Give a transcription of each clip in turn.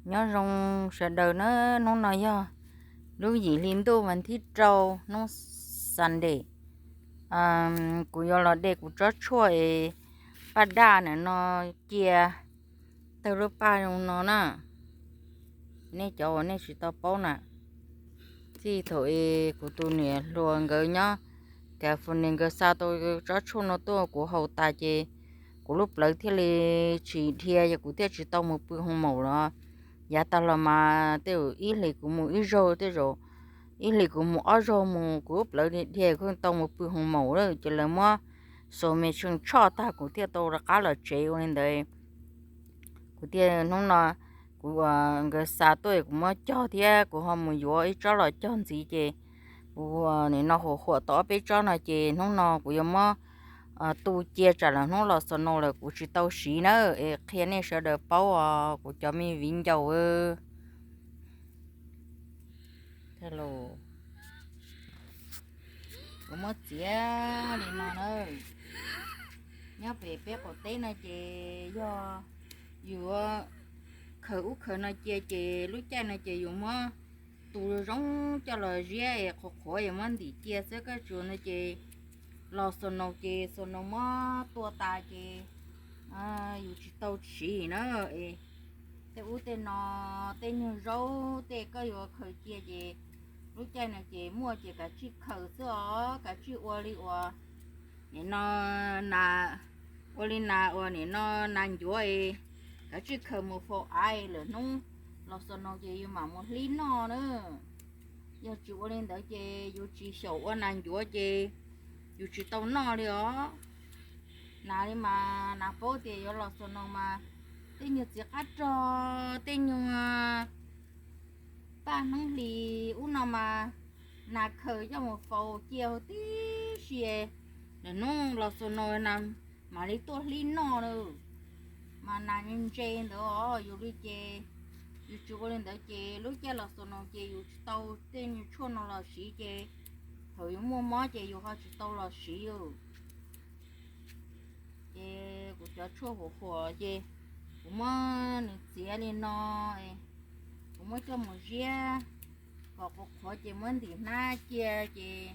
Nyob zoo sawv daws na, hnub no yog lub yim hli ntuj vas thib rau, hnub Sunday. Kuv yuav los de kuv tsob tshuaj es paj daj na no cia tawg lub paj zoo no na. Nej cov uas nej tsis tau paub na, txij thaum es kuv tus niam hluas nkawd nyob California nkawd xa tau tsob tshuaj no tuaj kuv haus tas ces kuv lub plawv thiaj li tsis dhia, yog kuv thiaj tsis tau mus pw hoo maum los. Yav tag los mas tej zaum ib hlis kuv mus ib zaug, tej zaum ib hlis kuv mus ob zaug mus kuv lub plawv dhia kuv tau mus pw hoo maum lawm. Ces lawv muab xus me tsheej tshoj tag kuv thiaj tau rov qab los tsev ua li ntawd. Kuv thiaj hnub no kuv, nkawd xa tuaj kuv muab cog thiab kuv ho mus yuav ib tsob los cog ntxiv ces kuv nim no huam huam tau ob peb tsob no ces hnub no kuv yuav muab tu cia tsam lawm hnub los snow lawm kuv tsis tau siv na. Es qhia nej sawv daws paub os kuv cov me viv ncaus. Kuv muab txiav li no na. Nyob pem peb qaum teb no ces yog yus khaws ub khaws no cia ces lub caij no ces yus muab tus zoo coj los ziab es qhuav qhuav es muab ntim cia xwb, kaj tsuas no ces los snow ces snow muab tua tas ces yus tsis tau siv na. Es tej ub tej no, tej nyuag zaub tej koj yuav khaws cia ces lub caij no ces muaj ces kav tsij khaws xwb os, kav tsij ua li uas nim no na, ua li nas uas nim no nas ncuav es kav tsij khaws mus faus av lawm hnub los snow ces yus mam mus hlib noj na. Yog tsis ua li ntawd ces yus tsis xyaum ua nas ncuav ces yus tsis tau noj li os. Nas li mas nas paub tias yuav los snow mas tej nyuag txiv qab rog, tej nyuag paj hnub hlis ub no mas nas khaws coj mus faus cia huv tib si, lawm hnub los snow nas mam li tuaj hlib noj na. Mas nas ntse ntawd os, yus li ces yus tsis ua li ntawd ces lub caij los snow ces yus tsis tau tej nyuag tshuaj no los siv ces thaum yus muaj mob ces yus ho tsis tau los siv. Ces kuv cov tshuaj huam huam ces kuv muab nws txiav li no, kuv muab coj mus ziab kom qhuav qhuav ces muab ntim hnab cia ces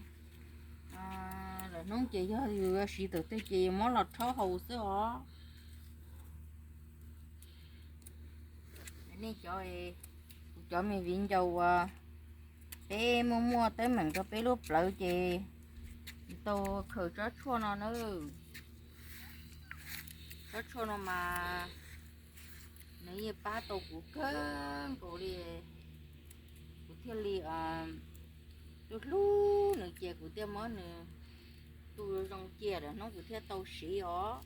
lawm hnub ces yog yus yuav siv thaum twg ces yus muab los rhaub haus xwb os. Nej cov, kuv cov me viv ncaus uas peb muaj muaj teeb meem rau peb lub plawv ces tau khaws tsob tshuaj no na. Tsob tshuaj no mas nws yeej pab tau kuv kawg nkaus li. Kuv thiaj li hlub hlub nws ces kuv thiaj muab nws tu zoo cia lawm hnub kuv thiaj tau siv os.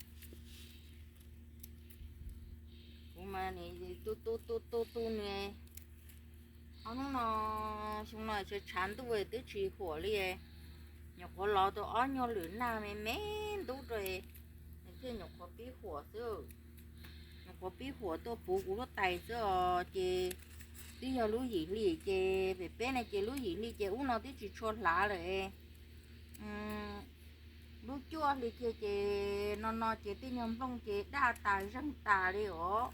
Kuv mas tu tu tu tu tu nws. Ob hnub no, xyoo no tshav tshav ntuj twb tsis huam li. Nyuam qhuav lov tau ob nyuag lwm nag me me ntub rau, nws thiaj nyuam qhuav pib huam xwb. Nyuam qhuav pib huam tuaj puv kuv lub tais xwb os ces twb yog lub yim hli ces pem peb no ces lub yim hli ces ub no twb tsis tshua hlav lawm. Lub cuaj hli kiag ces no no ces tej nyuag nplooj ces daj tas zeeg tas li os.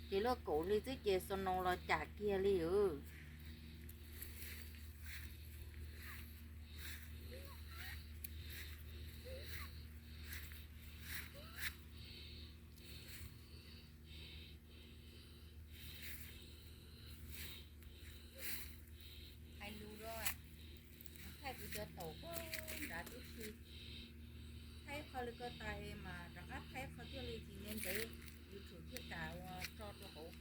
Ces lub kaum hli xwb ces snow los cam kiag li os. Hais lus rau, thaij kuv cov taum koj nrad tib si. Thaij qhov li ko tas mas rov qab thaij qhov thiaj li tsis ntev ntev, YouTube thiaj kam ua tso rau hauv.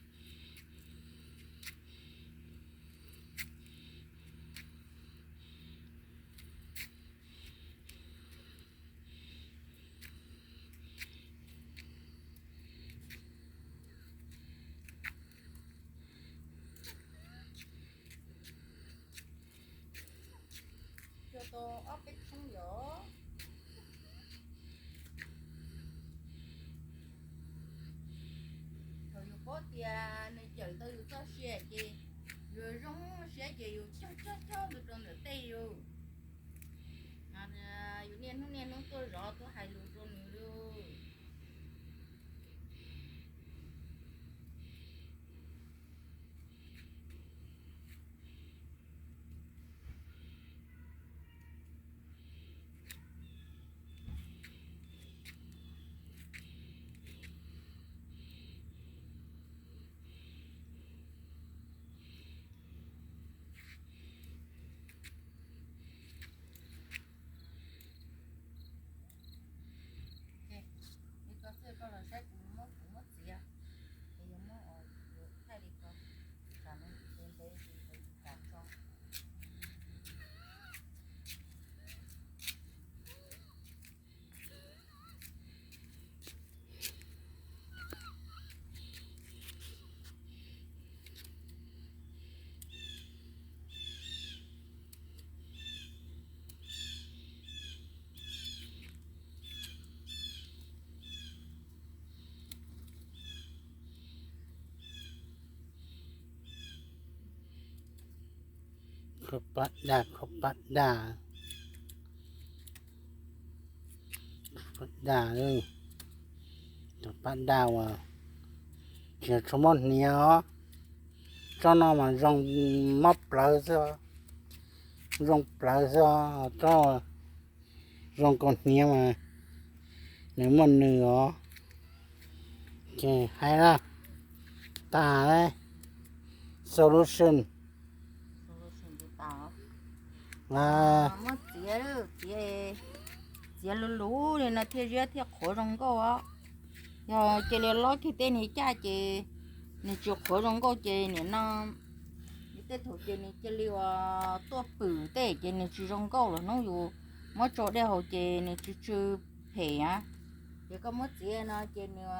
Cua tau ob peb thoob yom. Thaum yus paub tias nws cawm tau yus txoj sia ces yus zoo siab ces yus cog cog cog ntawd rau ntawm tej yus. Yus niaj hnub niaj hnub tuaj zov tuaj hais lus rau nws lauj. Pab daj, khaub pab daj, pab daj, tus pab daj uas tsis tshua mob hniav os. Tsob no mas zoo mob plawv xwb, zoo plawv xwb os. Tsob zoo kaus hniav mas nws muaj nws os. Ces hais na, tas solution. Muab txiav, txiav, txiav luv luv li no thiaj ziab thiaj qhuav zoo nkauj os. Yog cia li lob kiag tej niag caj ces nws tsis qhuav zoo nkauj ces nim no tej thaum ces nws cia li uas tuaj pwm tej ces nws tsis zoo nkauj los hnub yus muab tsau dej haus ces nws tsw tsw phem a. Ces koj muab txiav no ces nws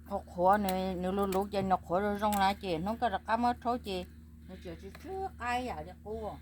qhuav qhuav, nws luv luv ces nws qhuav zoo zoo na ces hnub koj rov qab muab rhaub ces nws tseem tsw tsw qaib yam li qub.